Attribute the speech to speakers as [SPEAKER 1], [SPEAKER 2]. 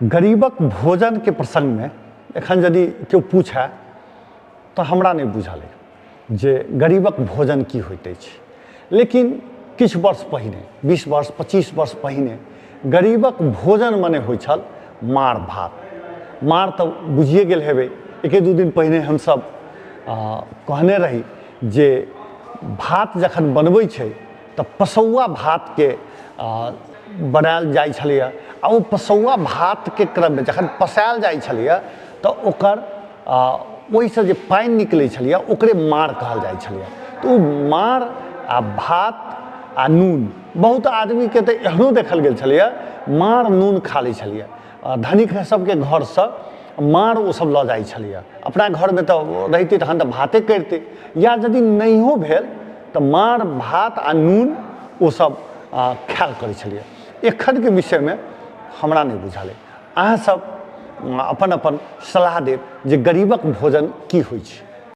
[SPEAKER 1] गरीबक भोजनके प्रसङ्गमे एखन यदि केओ पूछए तऽ हमरा नहि बुझल अइ जे गरीबक भोजन की होइत अछि। लेकिन किछु वर्ष पहिने, 20 वर्ष, 25 वर्ष पहिने गरीबक भोजन मने होइ छल माड़ भात। माड़ तऽ बुझिए गेल हेबै, एके दू दिन पहिने हमसब कहने रही जे भात जखन बनबै छै तऽ पसौआ भातके बनायल जाइ छलैए आ ओ पसौआ भातके क्रममे जखन पसायल जाइ छलैए तऽ ओकर ओहिसँ जे पानि निकलै छलैए ओकरे माड़ कहल जाइ छलैए। तऽ ओ माड़ आ भात आ नून, बहुत आदमीके तऽ एहनो देखल गेल छलैए माड़ नून खा लै छलैए। धनिक सबके घरसँ माड़ ओसब लऽ जाइ छलैए, अपना घरमे तऽ रहितै तखन तऽ भाते करितै, या यदि नहिओ भेल तऽ माड़ भात आ नून ओसब खायल करै छलैए। एखनके विषयमे हमरा नहि बुझल अइ, अहाँसब अपन अपन सलाह देब जे गरीबक भोजन की होइ छै।